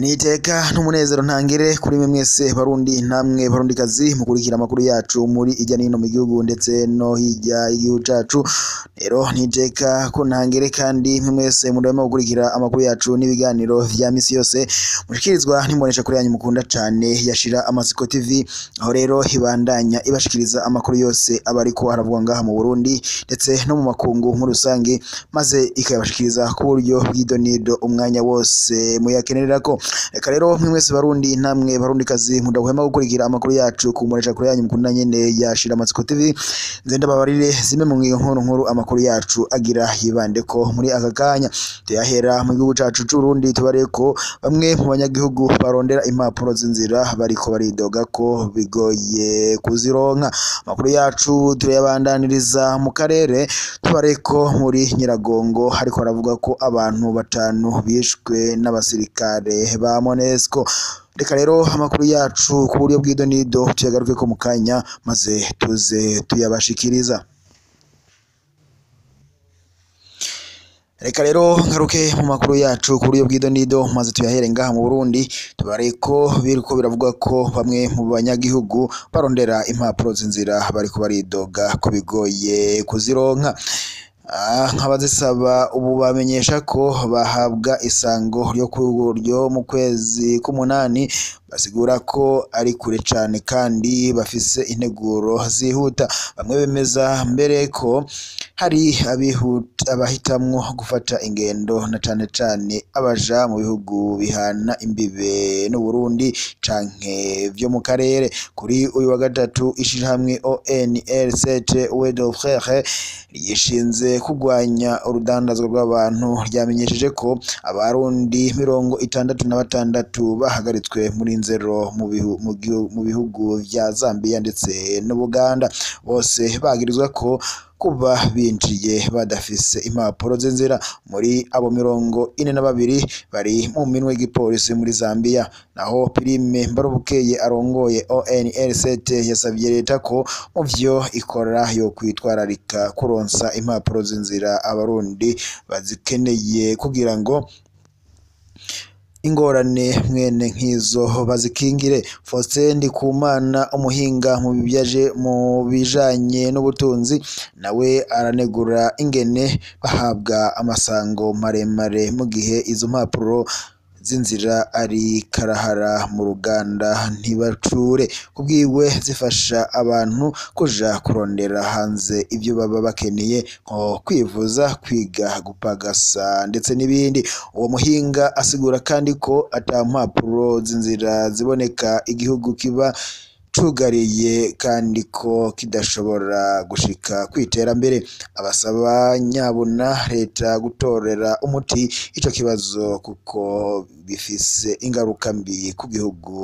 Niteka n'umunezero ntangere kuri mwe mwese Barundi namwe Barundikazi mukurikira amakuru yacu muri ijya n'ino mu gihugu ndetse no hirya y'igihugu cacu. Rero niteka ko ntangere kandi mwe mwese mudahwema gukurikira amakuru yacu n'ibiganiro vya misi yose mushikirizwa n'imbonesha kure yanyu mukunda cane yashira Amatsiko TV, aho rero ibandanya ibashikiriza amakuru yose aba ariko aravugwa ngaha mu Burundi ndetse no mu makungu muri rusange, maze ikayabashikiriza ku buryo bw'idonido umwanya wose muyakenererako. Reka rero mwe mwese Barundi namwe Barundikazi mudahwema gukurikira amakuru yacu ku mbonesha kure yanyu mukunda nyene yashira Amatsiko TV, nze ndababarire zimwe mu ngingo nkuru nkuru amakuru yacu agira yibandeko muri aka kanya. Tuyahera mu gihugu cacu c'Uburundi, tubareko bamwe mu banyagihugu barondera impapuro z'inzira bariko baridoga ko bigoye kuzironka. Amakuru yacu turayabandaniriza mu karere, tubareko muri Nyiragongo hariko haravuga ko abantu batanu bishwe n'abasirikare ba MONUSCO. Reka rero amakuru yacu ku buryo bw'idonido tuyagarukeko mu kanya maze tuze tuyabashikiriza. Reka rero ngaruke mu makuru yacu ku buryo bw'idonido maze tuyahere ngaha mu Burundi, tubareko biriko biravuga ko bamwe mu banyagihugu barondera impapuro z'inzira bariko baridoga ko bigoye kuzironka. Nk'abazisaba ubu bamenyesha ko bahabwa isango ryo ryo mu kwezi k'umunani, basigura ko ari kure cane kandi bafise integuro zihuta. Bamwe bemeza mbere ko hari abahitamwo gufata ingendo na cane cane abaja mu bihugu bihana imbibe n'Uburundi canke vyo mu karere. Kuri uyu wa gatatu ishirahamwe ONLCT Wedo Frere ryishinze kurwanya urudandazwa rw'abantu ryamenyesheje ko Abarundi 66 bahagaritswe muri Nzero mu bihugu vya Zambia ndetse n'Ubuganda, bose bagirizwa ko kuba binjiye badafise impapuro z'inzira. Muri abo 42 bari mu minwe y'igipolisi muri Zambia. Naho Prime Mbarubukeye arongoye ONLCT yasavye leta ko mu vyo ikora yo kwitwararika kuronsa impapuro z'inzira Abarundi bazikeneye kugira ngo ingorane mwene nk'izo bazikingire. Faustin Ndikumana umuhinga mu bijanye n'ubutunzi nawe aranegura ingene bahabwa amasango maremare mu gihe izo mpapuro z'inzira ari karahara mu ruganda ntibacure. Kubwiwe zifasha abantu kuja kurondera hanze ivyo baba bakeneye nko kwivuza, kwiga, gupagasa ndetse n'ibindi. Uwo muhinga asigura kandi ko ata mpapuro z'inzira ziboneka igihugu kiba cugariye kandi ko kidashobora gushika kw'iterambere. Abasaba nyabuna leta gutorera umuti ico kibazo kuko bifise ingaruka mbi ku gihugu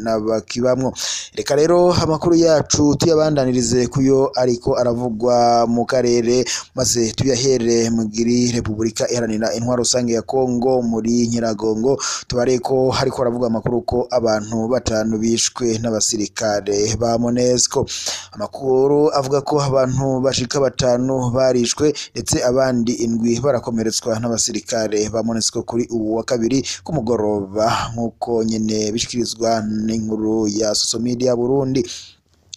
n'abakibamwo. Reka rero amakuru yacu tuyabandanirize kuyo ariko aravugwa mu karere, maze tuyahere muri Repubulika Iharanira Intwaro Rusange ya Kongo muri Nyiragongo. Tubareko hariko haravugwa amakuru ko abantu batanu bishwe n'abasirikare ba MONUSCO. Amakuru avuga ko abantu bashika batanu barishwe ndetse abandi 7 barakomeretswa n'abasirikare ba MONUSCO kuri ubu wa kabiri ku mugoroba, nk'uko nyene bishikirizwa n'inkuru ya social media Burundi.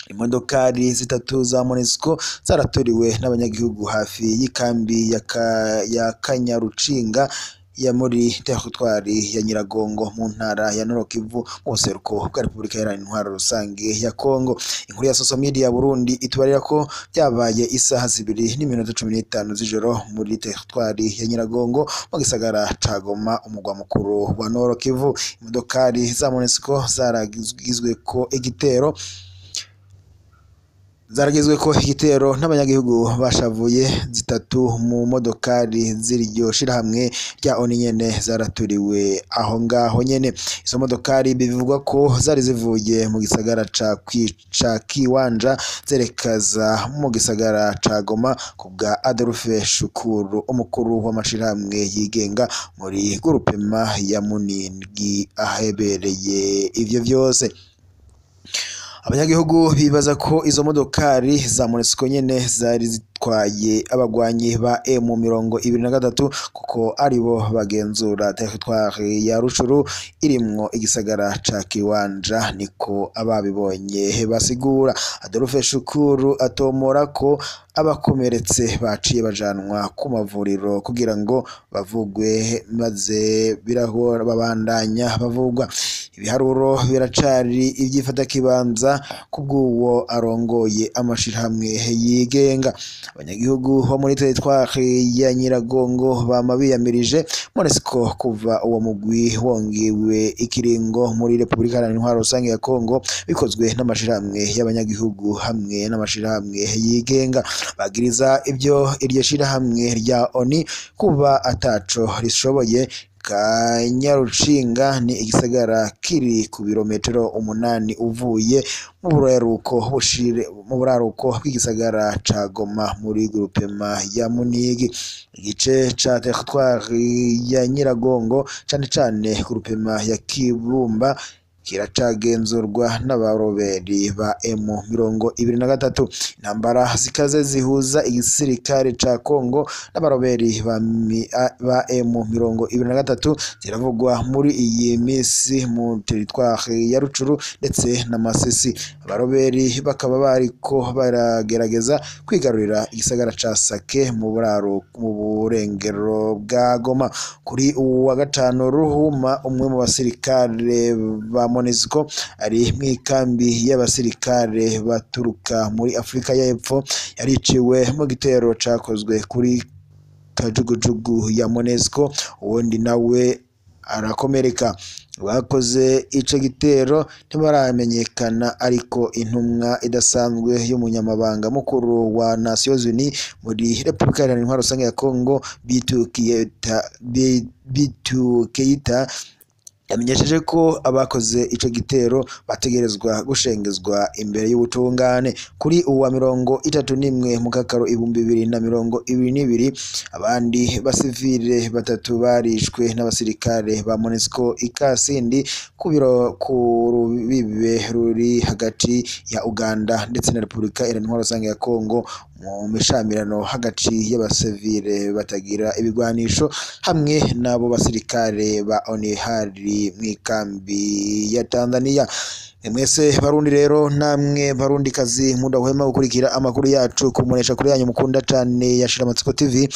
Imodokari zitatu za MONUSCO zaraturiwe n'abanyagihugu hafi y'ikambi ya Kanyarucinga ya muri teritwari ya Nyiragongo mu ntara ya Nord Kivu mu buseruko bwa Repubulika Iharanira Intwaro Rusange ya Kongo. Inkuru ya social media Burundi itubarira ko byabaye isaha 2:15 z'ijoro muri teritwari ya Nyiragongo mu gisagara ca Goma, umugwa mukuru wa Nord Kivu. Imodokari za MONUSCO zaragizwe ko igitero n'abanyagihugu bashavuye. Zitatu mu modokari z'iryo shirahamwe rya ONU nyene zaraturiwe aho ngaho nyene. Izo modokari bivugwa ko zari zivuye mu gisagara ca Kiwanja zerekeza mu gisagara ca Goma kubwa Adolphe Shukuru, umukuru w'amashirahamwe yigenga muri groupement ya Munigi ahebereye ivyo vyose. Abanyagihugu bibaza ko izo modokari za MONUSCO nyene zari batwaye abagwanyi ba M23 kuko aribo bagenzura territoire ya Rucuru irimwo igisagara ca Kiwanja, niko ababibonye basigura. Adolphe Shukuru atomora ko abakomeretse baciye bajanwa ku mavuriro kugira ngo bavugwe, maze birahora babandanya bavugwa. Ibiharuro biracari ivyifatakibanza kubw'uwo arongoye amashirahamwe yigenga. Abanyagihugu bo muri territoire ya Nyiragongo bama biyamirije MONUSCO kuva uwo mugwi wongewe ikiringo muri Repubulika Iharanira Intwaro Rusange ya Kongo, bikozwe n'amashirahamwe y'abanyagihugu hamwe n'amashirahamwe yigenga. Bagiriza ibyo iryo shirahamwe rya ONU kuba ataco rishoboye. Kanyarucinga ni igisagara kiri ku birometero 8 uvuye mu buraruko bw'igisagara ca Goma muri groupema ya Munigi. Igice ca territoire ya Nyiragongo cane cane groupema ya Kibumba kiracagenzurwa n'abaroberi ba M23. Intambara zikaze zihuza igisirikare ca Kongo n'abaroberi ba M23 ziravugwa muri iyi misi mu territoire ya Rucuru ndetse na Masisi. Abaroberi bakaba bariko baragerageza kwigarurira igisagara ca Sake mu burengero bwa Goma. Kuri uwa gatanu Ruhuma, umwe mu basirikare ba MONUSCO ari mw'ikambi y'abasirikare baturuka muri Afrika y'Epfo, yariciwe mu gitero cakozwe kuri kajugujugu ya MONUSCO, uwundi nawe arakomereka. Bakoze ico gitero ntibaramenyekana, ariko intumwa idasanzwe y'umunyamabanga mukuru wa Nations Unies muri Repubulika Iharanira Intwaro Rusange ya Kongo Bintou Keita yamenyesheje ko abakoze ico gitero bategerezwa gushengezwa imbere y'ubutungane. Kuri uwa 31 Mukakaro 2022, abandi basivile batatu barishwe n'abasirikare ba MONUSCO ikasindi ku rubibe ruri hagati ya Uganda ndetse na Repubulika Iharanira Intwaro Rusange ya Kongo mu mishamirano hagati y'abasivile batagira ibigwanisho hamwe n'abo basirikare ba ONU hari mw'ikambi ya Tanzania. Mwese Barundi rero namwe Barundi kazi mudahwema gukurikira amakuru yacu kumunesha kuri yanyu mukunda cane ya Shiramatsiko TV,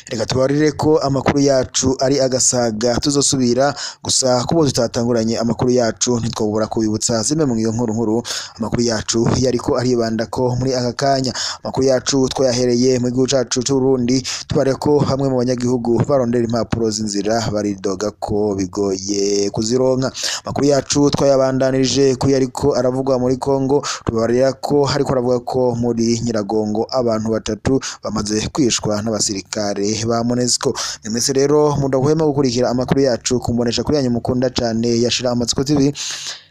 reka tubarire ko amakuru yacu ari agasaga tuzosubira gusa kubo tutatanguranye amakuru yacu ntitwobura kubibutsa zimwe mu iyo nkuru nkuru amakuru yacu yariko aribanda ko muri aka kanya. Amakuru yacu twayahereye mu gihugu cacu c'u Burundi, tubare ko hamwe mu banyagihugu barondera impapuro z'inzira baridoga ko bigoye kuzironka. Amakuru yacu twayabandanirije ariko aravugwa muri Kongo, tubarira ko hariko aravuga ko muri Nyiragongo abantu batatu bamaze kwishwa n'abasirikare ba MONUSCO. Mwese rero mudahwema gukurikira amakuru yacu kumbonesha kuri yanyu mukunda cane ya Shiramatsiko TV.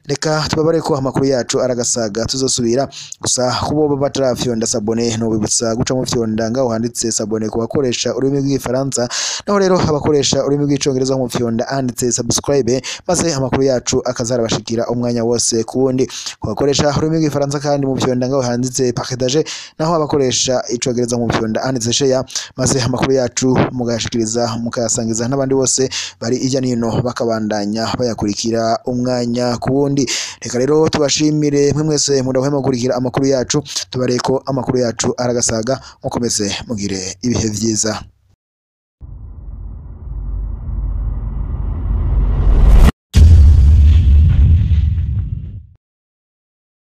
Reka tubabare ko amakuru yacu aragasaga tuzosubira gusa kubo batarafyonda sabone no bibutsa guca mu fyonda ngaho handitse sabone ku bakoresha ururimi rw'igifaransa, naho rero abakoresha ururimi rw'icongereza mu fyonda handitse subscribe, maze amakuru yacu akazarabashikira umwanya wose kuwundi. Ku bakoresha ururimi rw'igifaransa kandi mu fyonda ngaho handitse partage, naho abakoresha icongereza mu fyonda handitse share, maze amakuru yacu mugashikiriza mukayasangiza n'abandi bose bari ijya nino bakabandanya bayakurikira umwanya kuwundi. Reka rero tubashimire mwe mwese mudahwema gukurikira amakuru yacu, tubareko amakuru yacu aragasaga, mukomeze mugire ibihe vyiza.